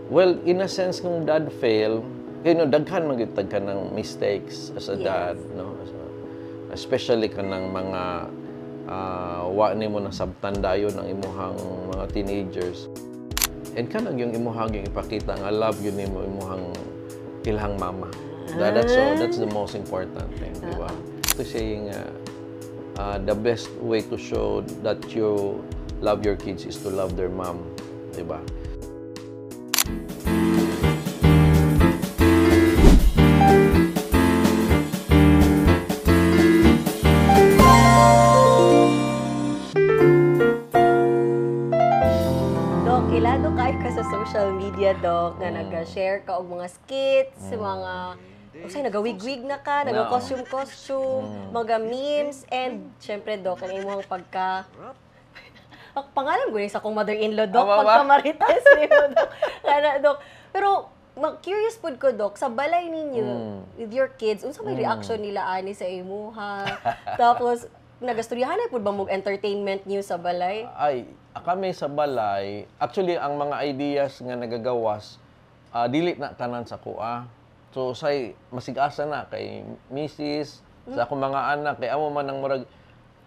Well, in a sense, kung dad fail, daghan man gyud tag ng mistakes as a dad, no? So, especially kanang mga wa nimo nasabtan dayon ang imuhang mga teenagers. And kanang yung imuhang yung ipakita nga love yun nimo imuhang ilhang mama. That's the most important thing, di ba? To saying the best way to show that you love your kids is to love their mom, di ba? Dok, kilado kayo ka sa social media, Dok, nga nag-share ka og mga skits, mga usay nagawig-wig na ka, nag-costume-costume, mga memes, and syempre, Dok, ang imong pagka ang pangalan ko sa akong mother-in-law, Dok, Aba ba? pagka marites nimo, Dok. Kana, Dok. Pero curious pud ko, Dok, sa balay ninyo with your kids, unsa may reaction nila ani sa imuha? Tapos nagastoryahan pud ba mo entertainment niyo sa balay? Ay, kami sa balay, actually ang mga ideas nga nagagawas, dili na tanan sa kuha. So say masigasa na kay misis, sa akong mga anak, kay amo man ang murag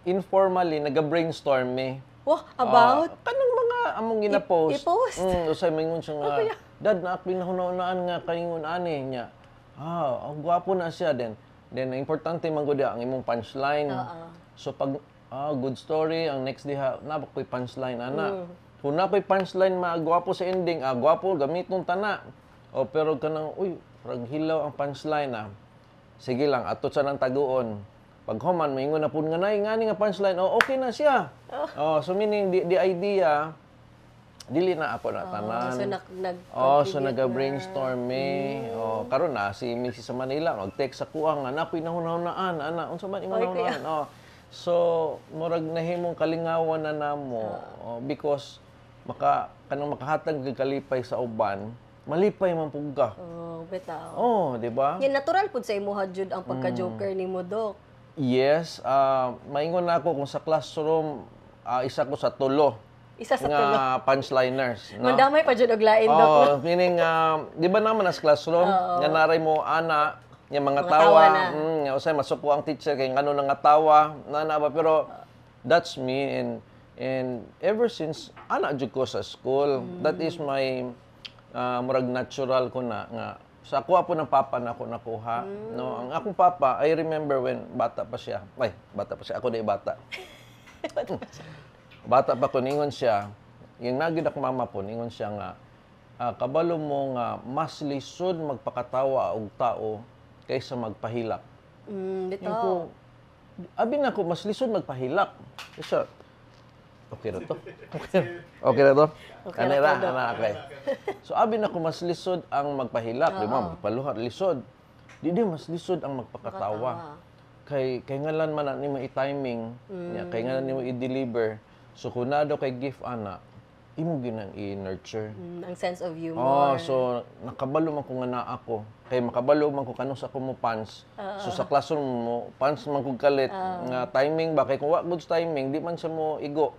informally naga-brainstorm mi. Wah, about? Kanang mga among gina-post. I-post? Usay maingon siya nga, "Dad, na ako'y nahuna-hunaan nga kaingon ani niya." Ah, ang gwapo na siya then. Then ang importante man gud ang imong punchline. So pag good story, ang next diha na ko'y punchline ana. Kung na ko'y punchline magwapo sa ending, gwapo gamiton tana. O pero kanang uy, rag hilaw ang punchline ah. Sige lang, ato sa nang taguon. Pag human, maingon na pud nga nay ngani nga punchline, oh okay na siya. Oh, so meaning the idea dili na ako na tanan. So nag Oh, so naga-brainstorm mi. Oh, karon na si Mrs. sa Manila mag-text sa kuha nga na ako'y nahunahunaan ana unsa man imong nahunahunaan. Oh. So murag nahimong kalingawan na namo because maka kanang makahatag og kalipay sa uban, malipay man pug ka. Oh, bitaw. Oh, di ba? Yan natural pud sa imuha jud ang pagka-joker nimo, Dok. Yes, maingon na ako kung sa classroom, isa ko sa tulo. Isa sa nga tulo. Punchliners, no? Mandamay pa jud og lain, Dok. Oh, meaning, di ba naman as classroom, nga naray mo ana, nga mga Mga tawa, tawa na. Nga usay masuko ang teacher kay ngano na nga tawa, na ba, pero that's me and ever since ana jud ko sa school, that is my murag natural ko na nga sa kuha po ng papa na ako nakuha, no? Ang akong papa, I remember when bata pa siya. Ay, bata pa siya. Ako di bata. Bata pa ko, ningon siya. Yung nagyod ako mama po, ningon siya nga, kabalo mo nga mas lisod magpakatawa og tao kaysa magpahilak. Bitaw. Yung ko, abi na ko, mas lisod magpahilak. Siya, okay na to. Okay na to? Okay Ano na ra? to, Dok. Ana, okay. So, abi na ko, mas lisod ang magpahilak. Di ba? Magpaluhat, lisod. Di mas lisod ang magpakatawa. Kay ngalan man na nimo i-timing, kay ngalan nimo i-deliver. So, kung na daw kay gift, ana, imo ginang i-nurture. Ang sense of humor. Oh, so nakabalo man ko nga naa ako. Kay makabalo man ko kanus ako mo pants. So sa classroom mo, pants man kog kalit nga timing ba kay kung wa good timing, di man siya mo igo.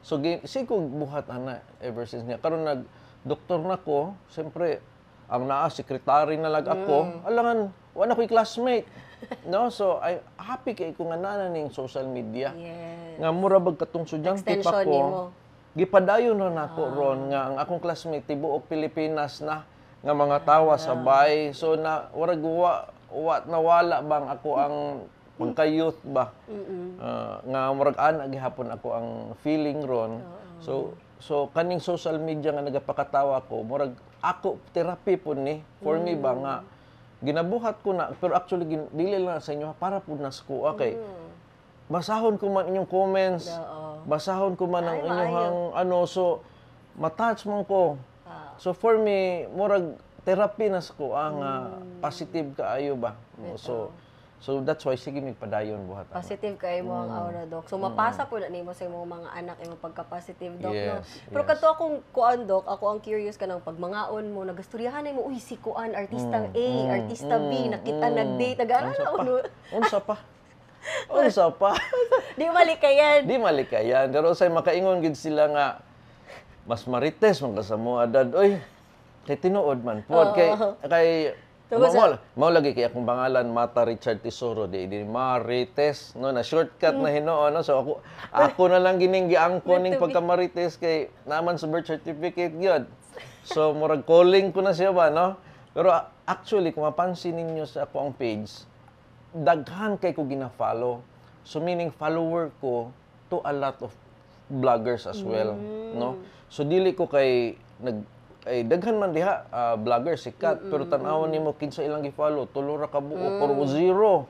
So sige ko buhat ana ever since niya. Karon nag doktor na ko, siyempre ang naa sekretary na lag ako. Alangan wa na ko'y classmate. No, so I happy kay ko nga naa na ning social media. Yes. Nga mura bag katong estudyante pa Extension ko. nimo. Gipadayon na nako ron nga ang akong classmate tibuok Pilipinas na nga mga tawa sabay. So na warag wa nawala bang ako ang pagka-youth ba. Nga murag ana gihapon ako ang feeling ron. So kaning social media nga nagapakatawa ko, murag ako therapy po ni for me ba nga ginabuhat ko na, pero actually dili lang sa inyo para pud na sa kuha kay basahon ko man inyong comments. Basahon ko man ang Ay, inyong ano, so matouch man ko. So for me, murag therapy na sa kuha nga positive kaayo ba. So that's why sige migpadayon buhat ana. Positive kay mo ang aura, Dok. So mapasa po na nimo sa imong mga anak imong pagka-positive, Dok, no? Yes, Pero yes. kadto akong kuan, Dok, ako ang curious kanang pagmangaon mo, nagastoryahan mo, uy si kuan artista A, artista B, nakita nag-date, nag-ana Unsa na pa? uno. Unsa pa? Unsa pa? Di malikayan. Di malikayan. Pero say makaingon gid sila nga Mas marites man ka sa mga, Dad. Oy, kay tinuod man pod kay kay Tungod mao lagi kay akong pangalan Mata Richard Tesoro, di Marites, no, na shortcut na hinuon, no. So ako ako na lang gining giangkon ning pagka Marites kay naman sa birth certificate gyud. So murag calling ko na siya ba, no. Pero actually, kung mapansin ninyo sa ako ang page, daghan kay ko gina-follow. So meaning follower ko to a lot of vloggers as well, no? So dili ko kay nag ay daghan man diha vlogger sikat, pero tan-awon nimo kinsa ilang gi-follow, tulo ra ka buo or zero.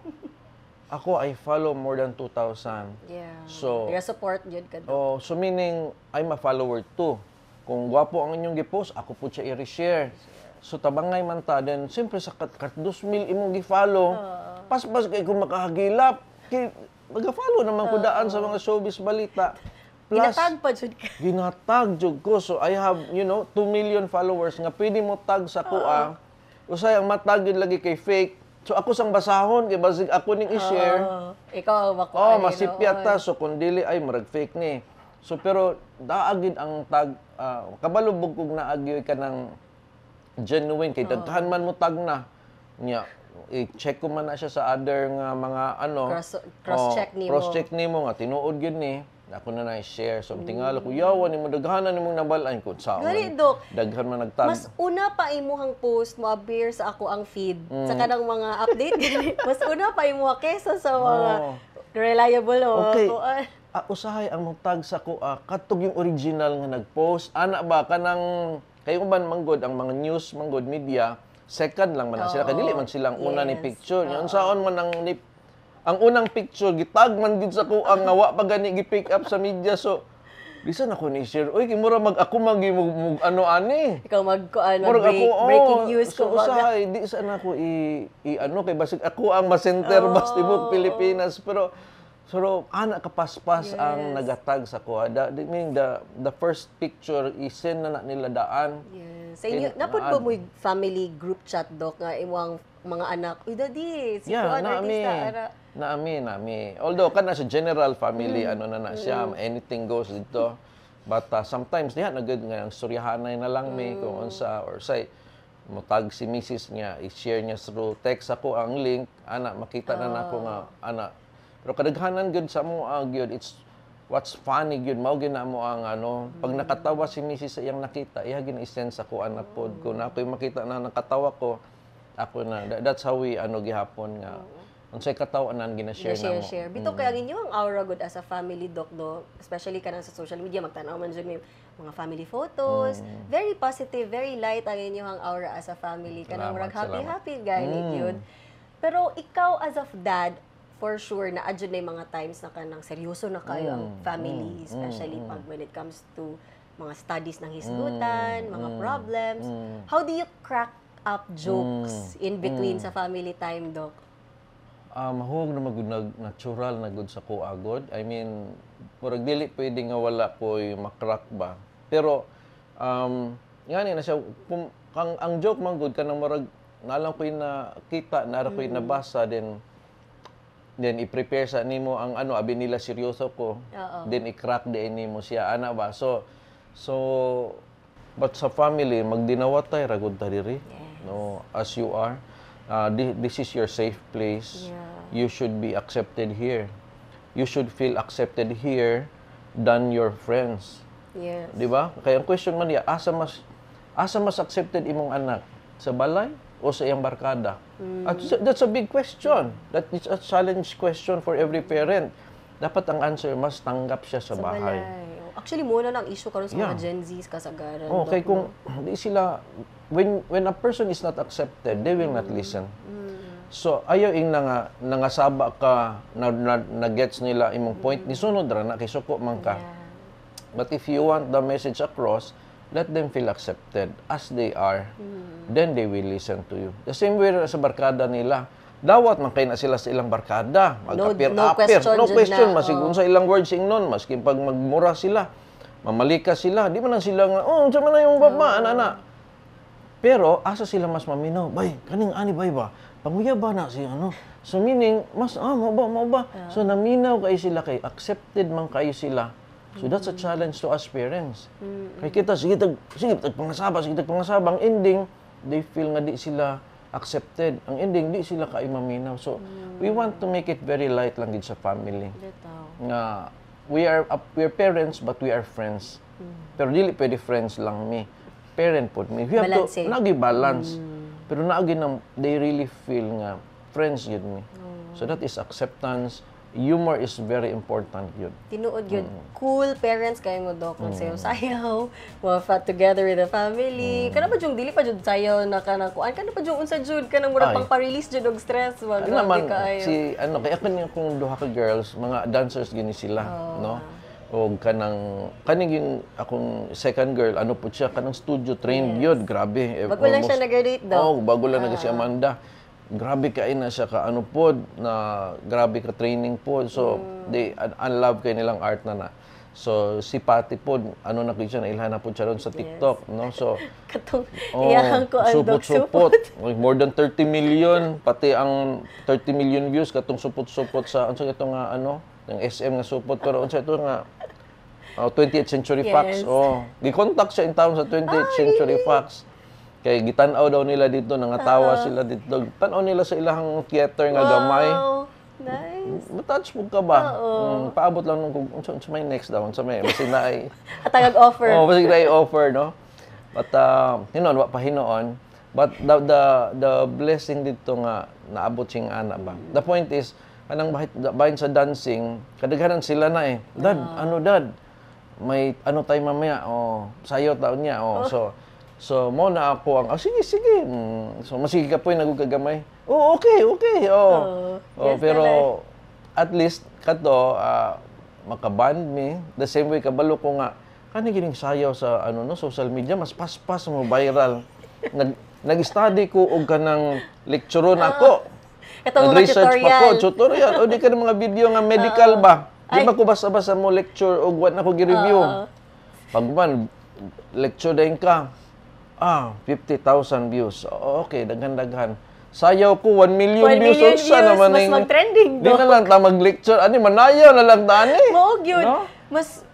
Ako, I follow more than 2,000. So Kaya support jud ka, Dok. Oh, so meaning I'm a follower too. Kung gwapo ang inyong gi-post, ako po siya i-share. So tabangay man ta, then siyempre sa kat 2,000 imong gi-follow, paspas kay kung makahagilap. Kay maga-follow naman ko daan sa mga showbiz balita. Plus, Ginatag pa jud ka. Ginatag jud ko. So I have 2 million followers nga pwede mo tag sa kuha. Usay ang matag yun lagi kay fake. So ako sang basahon kay basig ako ning i-share. Oo. Ikaw ang makuha Oh, ni masipyat noon. Ta. So kung dili ay murag fake ni. So pero daagid ang tag, kabalubog kog naagyoy ka ng genuine kay daghan man mo tag na. Nya i-check ko man na siya sa other nga mga ano. Cross-check Oh, nimo. Cross-check nimo nga tinuod gyud ni. Ako na na-share. So tingala ko yawa nimo, daghanan nimong nabal-an ko sa Gani, Dok. Daghan man nagtag. Mas una pa imuhang post mo appear sa ako ang feed sa kanang mga update gani. Mas una pa imuha kaysa sa mga reliable o Okay. kuan. Usahay ang mutag sa ko katog yung original nga nag-post. Ana ba kanang kay uban manggod ang mga news manggod media, second lang man na sila kay dili man silang una ni picture. Yung unsaon man ang ni, ang unang picture gitag man gid sa ko ang nga wa pa gani gi-pick up sa media, so bisan ako ni share. Uy, kay mura mag ako mag ano ani. Ikaw mag kuan, mag Murag break, ako, oh, breaking news so ko baga. Usahay, di sana ako i ano kay basig ako ang ma-center bas tibok Pilipinas, pero pero ana kapaspas ang nagatag sa kuha. Meaning the first picture i-send na nila daan. Yes. Sa inyo, napud ba mo family group chat, Dok, nga imong mga anak, "Uy, Daddy, si Yeah, kuan naami. artista ara"? Naami, naami. Although kana sa general family ano na na siya, anything goes dito. But sometimes diha na gud nga ang storyahanay na lang mi kung unsa or say mutag si misis niya, i-share niya through text ako ang link, ana makita na nako nga ana. Pero kadaghanan gud sa mo gyud, it's what's funny gyud mao gyud na mo ang ano, pag nakatawa si misis sa iyang nakita, iya gyud i-send sa ko anak pod ko na ako'y makita na nakatawa ko ako na. That's how we ano gihapon nga unsay katawanan gina-share na Share, mo. Share. Bitaw kaya ang inyong aura good as a family, Doc, do, especially kanang sa social media, magtanaw man jud may mga family photos. Very positive, very light ang inyong aura as a family. Kanang Salamat, murag happy, salamat. Happy gani gyud. Pero ikaw as of dad, for sure na adjud na yung mga times na kanang seryoso na kayo ang family, especially pag when it comes to mga studies ng hisgutan, mga problems. How do you crack up jokes in between sa family time, Doc? Mahug na magud nag natural na gud sa ko agod. I mean, murag dili pwede nga wala ko'y makrak ba. Pero ngani na siya kung kang ang joke man gud kanang murag nalang ko'y nakita, nara ko'y nabasa, then i-prepare sa nimo ang ano, abi nila seryoso ko. Then i-crack din nimo siya ana ba. So but sa family magdinawatay ra gud ta diri. No, as you are. This is your safe place. You should be accepted here. You should feel accepted here than your friends. Di ba? Kaya ang question man niya, asa mas accepted imong anak? Sa balay o sa iyang barkada? At that's a big question. That is a challenge question for every parent. Dapat ang answer, mas tanggap siya sa Sa bahay. balay. Actually, muna na ang issue karon sa mga Gen Zs kasagaran, Oh, Doc, kay kung no? di sila, when a person is not accepted, they will not listen. So ayaw ing nga nangasaba ka na gets nila imong point, ni sunod ra na kay suko man ka. But if you want the message across, let them feel accepted as they are. Then they will listen to you. The same way sa barkada nila. Dawat man kay na sila sa ilang barkada. No, Mag-appear, no appear. question No jud question. na, Masig unsa ilang words ingnon. Maski pag magmura sila, mamalika sila. Di man lang sila nga, "Oh, unsa man na yung baba, ana ana." Pero asa sila mas maminaw? "Bay, kaning ani bay ba? Panguya ba na si ano?" So meaning, mas, "Ah, mo ba, mo ba?" So naminaw kayo sila kay accepted man kayo sila. So that's a challenge to us parents. Kay kita, sige tag pangasaba, sige tag pangasaba. Ang ending, they feel nga di sila accepted. Ang ending, di sila kay maminaw. So, we want to make it very light lang gid sa family. Bitaw. Nga we are parents but we are friends. Pero dili pwede friends lang mi. Parent pod mi. We have Balance to eh. nagi balance. Pero naagi na they really feel nga friends yun mi. So that is acceptance. Humor is very important yun. Tinuod yun. Cool parents kayo mo, Dok. Magsayaw-sayaw, mga fat together with the family. Kana ba yung dili pa jud sayaw na kanang kuan? Kana pa jud unsa jud kanang murag Ay. pang pa-release jud og stress ba? Ano Grabe naman, kaayo. Si, ano, kaya kani akong duha ka girls, mga dancers gini sila, no? O kanang, kaning yung akong second girl, ano po siya, kanang studio trained yun, grabe. Eh, Bago lang siya nag-graduate, Doc. Oh, bago lang nag si Amanda. Grabe kay na siya ka ano pod na grabe ka training pod. So they unlove kay nilang art na na. So si Patty pod, ano na kayo siya, nailhan na pod siya ron sa TikTok, no? So Katong oh, iyahang kuan, Dok, supot-supot. Uy, more than 30 million, pati ang 30 million views katong supot-supot sa unsa ito nga ano, yung SM nga supot, pero unsa ito nga 20th Century Fox. Oh, gi-contact siya in town sa 20th Century Fox. Kay gitan-aw daw nila dito, nangatawa sila dito. Tan-aw nila sa ilahang theater nga gamay. Wow. Nice. Matouch mo ka ba? Paabot lang nung kung unsa may next daw, unsa may basi naay Atagag offer. Oh, basi naay offer, no? But hinuon wa pa hinuon. But the blessing dito nga naabot siyang ana ba. The point is kanang bahin sa dancing, kadaghanan sila na eh. "Dad, ano dad? May ano tayo mamaya?" Oh, sayo taon niya. Oh, so mo na ako ang, "Oh, sige sige." So masige ka po nagugagамay. "Oh, okay. Oh." Oh, Oh, yes. pero at least kato makaband mi the same way, kabalo ko nga kani gining sayaw sa ano no social media mas paspas mo viral. Nag-study ko og kanang lecture na ako. Katong mga Nag-research pa ko, tutorial. Tutorial. O di ka ng mga video nga medical ba? Di ba ko basta-basta mo lecture og what na ko gi-review? Pag man lecture din ka, 50,000 views. Oh, okay, daghan-daghan. Sayaw ko, 1 million 1 views. million Unsa views, naman mas mag-trending, Di na lang ta mag-lecture. Ani, manayaw na lang ta, ani. Mao gyud. No?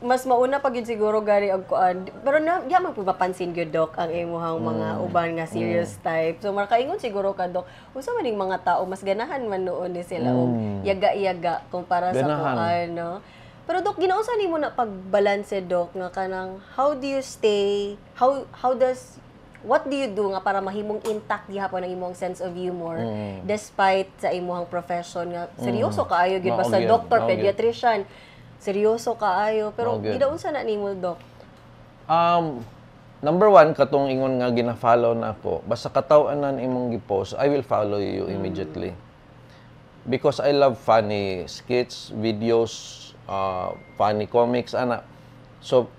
Mas mauna pa gyud siguro gari og kuan. Pero na di man pud mapansin gyud, Dok, ang imuhang mga uban nga serious type. So makaingon siguro ka, Dok, unsa man ning mga tao mas ganahan man noon ni sila og yaga-yaga kumpara sa Ganahan. Kuan, no? Pero Dok, ginaunsa nimo na pagbalanse, Dok, nga kanang how do you stay how does what do you do nga para mahimong intact gihapon ang imong sense of humor despite sa imong profession nga seryoso kaayo gyud, Mao basta gyud, doctor, mao gyud. pediatrician, seryoso kaayo, pero Mao gyud. gidaunsa na nimo, Dok? Number one, katong ingon nga gina-follow na ako, basta katawanan imong gi-post, I will follow you immediately. Because I love funny skits, videos, funny comics, ana. So,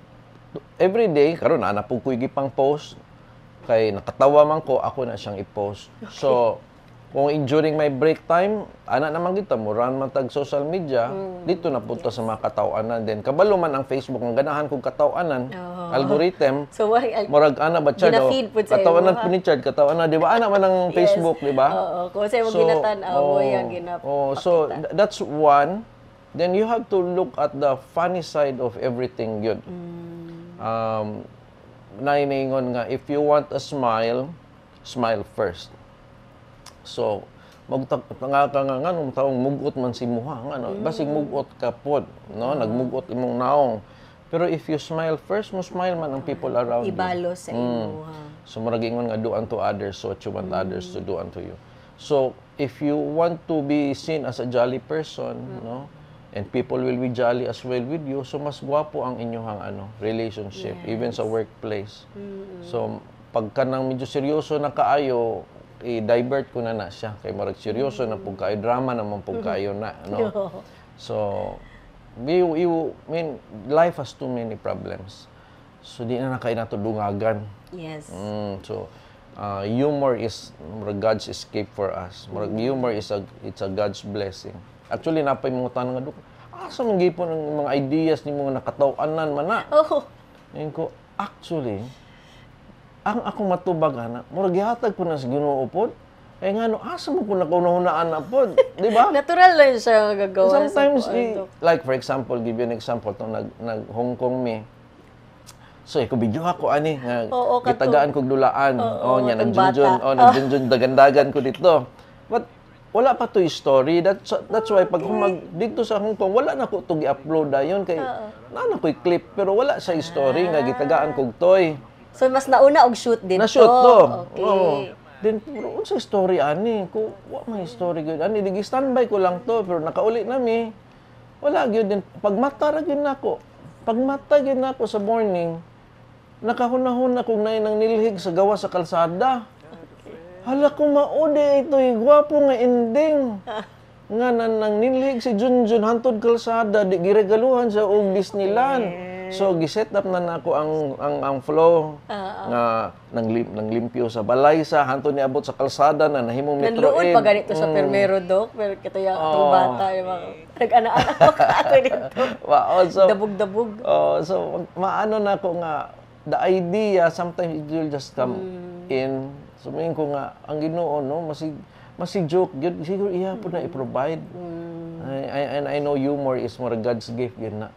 every day, karon ana pud ko'y gipang post, kay nakatawa man ko, ako na siyang i-post. So, kung during my break time, ana naman kita, mo run man tag social media, dito na punta sa mga katawanan. Then, kabalo man ang Facebook, ang ganahan kong katawanan, algorithm, So why murag ana ba Chad, oh, Gina-feed pud sa katawanan imo, ha? po ni Chad, katawanan, di ba? Ana man ang Facebook, di ba? Oo, kung sa imong ginatan-aw mo yang ginap. Oh, so that's one. Then you have to look at the funny side of everything yun. Nainaingon nga, if you want a smile, smile first. So, magtanga ka nga nga nung taong mugot man si muha nga no, basig mugot ka pod, no, nagmugot imong naong. Pero if you smile first, mo smile man ang people around you. Ibalo sa imo ha. So murag ingon nga, "Do unto others what you want others to do unto you." So if you want to be seen as a jolly person, no? And people will be jolly as well with you, so mas gwapo ang inyong ano, relationship even sa workplace. So pagka nang medyo seryoso na kaayo, i-divert ko na na siya kay murag seryoso na pug kaayo, drama naman pug kaayo na, no? So we I mean, life has too many problems. So di na na kay nato dungagan. So, humor is murag God's escape for us. Murag humor is a it's a God's blessing. Actually, napay mga tanong nga, "Dok, asa man gipon ang mga ideas nimo nga nakataw-anan man na?" Oh. Ngayon ko, actually, ang akong matubag ana, murag gihatag ko na sa Ginoo pod. Kay nga no, asa mo ko nakahuna-hunaan na pod, di ba? Natural lang siya gagawa Sometimes, sa kuan, Dok. Like for example, give you an example, tong nag Hong Kong mi. So, iko video ako ani nga Oo, kato. Gitagaan kog dulaan. Oo, Oh, nya katong nagjunjun, bata. Oh, nagjunjun dagandagan ko dito. But wala pa to story. That's why pag humag dito sa Hong Kong, wala na ko to gi-upload dayon kay naa na ko'y clip pero wala sa story nga gitagaan kog toy. So mas nauna og shoot dito. Na-shoot to. Okay. Oo. Then, pero unsa story ani? Ko wa may story gyud ani, di standby ko lang to pero nakauli na mi. Wala gyud din pagmata ra gyud nako. Pagmata gyud nako sa morning, nakahunahuna kog naay nang nilhig sa gawas sa kalsada. Hala ko, mao diay ito'y gwapo nga ending. Nga nan nang nilhig si Junjun hantod kalsada, di giregaluhan siya og Disneyland. So giset up na nako ang flow nga nang limpyo sa balay sa hantod niabot sa kalsada na nahimong Metro Nanluod 8. pa ganito sa permero, Dok. Pero kita yung atong bata, yung mga nag-ana-ana pa ako dito. Wow, so Dabog-dabog. Oh, so maano na ko nga the idea, sometimes it will just come in. So moingon ko nga ang Ginoo, no, masig masig joke gyud siguro iya po na i-provide. And I know humor is more God's gift gyud na.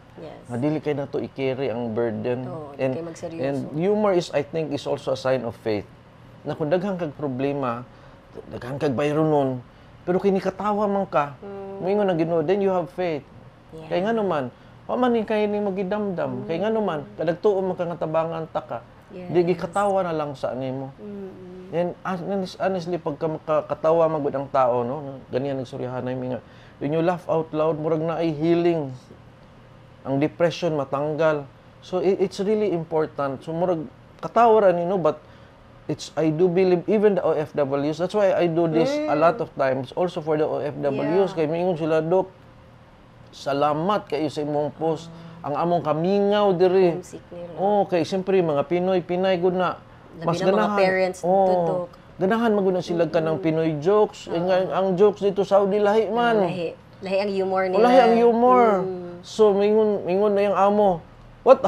Nga dili kay nato i-carry ang burden. Oo, di And kay magseryoso. and humor is, I think, is also a sign of faith. Na kung daghan kag problema, daghan kag bayronon, pero kini katawa man ka, moingon ang Ginoo, then you have faith. Kay nga naman, wa man ni kay nimo gidamdam. Kay nga naman, kadagtuo man ka nga tabangan ta ka. Di gikatawa na lang sa nimo. And honestly, pagka makakatawa magud ang tao, no, ganyan nagstoryahan mi nga, when you laugh out loud, murag na ay healing. Ang depression matanggal. So it's really important. So murag katawa ra ni, no, but it's I do believe even the OFWs. That's why I do this a lot of times also for the OFWs kay miingon sila, "Dok, salamat kayo sa imong post. Ang among kamingaw diri." Homesick nila. Oh, kay siyempre mga Pinoy, Pinay gud na. Labi na mga parents oh, dito, Dok. Ganahan man gud na sila kanang Pinoy jokes. Eh, nga, ang jokes dito Saudi lahi man. Lahi. Lahi ang humor nila. Lahi ang humor. So mingon na yung amo, What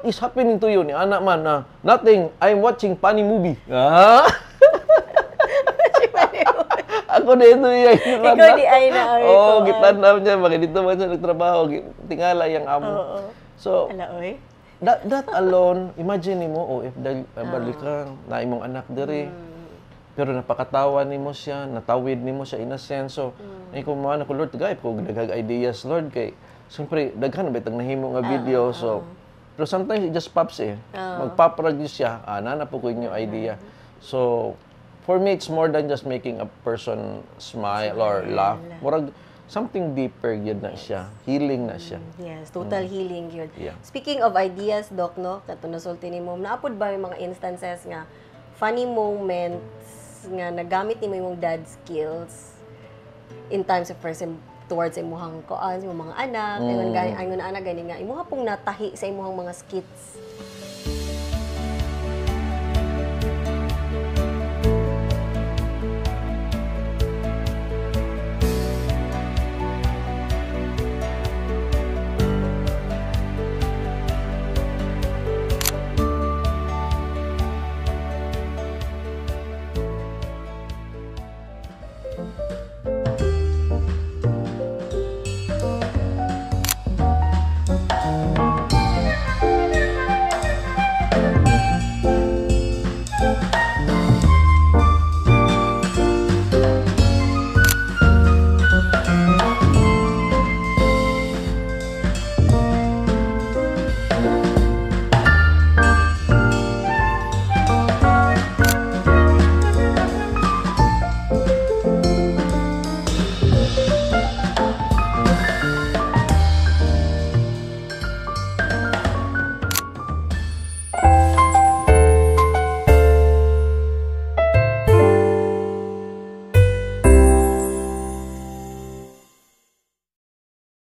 is happening to you?" Ni anak man na, "Nothing. I'm watching funny movie." Ah? Ako na ito iya. Ikaw di ay na, ay, Oo, oh, kuan. Gitanaw niya. Bakit dito man siya nagtrabaho. Tingala yung amo. So, Ala, oy. that alone, imagine nimo, oh, if dahil balik ka, na imong anak diri. Pero napakatawa nimo siya, natawid nimo siya in a sense. So, ay kung mo ko, "Lord, tagay ko daghag ideas, Lord," kay siyempre daghan ba itang nahimo nga video. So, pero sometimes it just pops eh. Mag-pop ra gyud siya. Ah, na po ko inyo idea. So, for me, it's more than just making a person smile or laugh. Murag something deeper gyud na siya. Healing na siya. Yes, total healing yun. Speaking of ideas, Doc, no, kato nasulti nimo, naapod ba yung mga instances nga funny moments nga nagamit nimo imong dad skills in times of person towards imuhang koan, imong mga anak, ingon gani, ingon anak gani nga imuha pong natahi sa imuhang mga skits?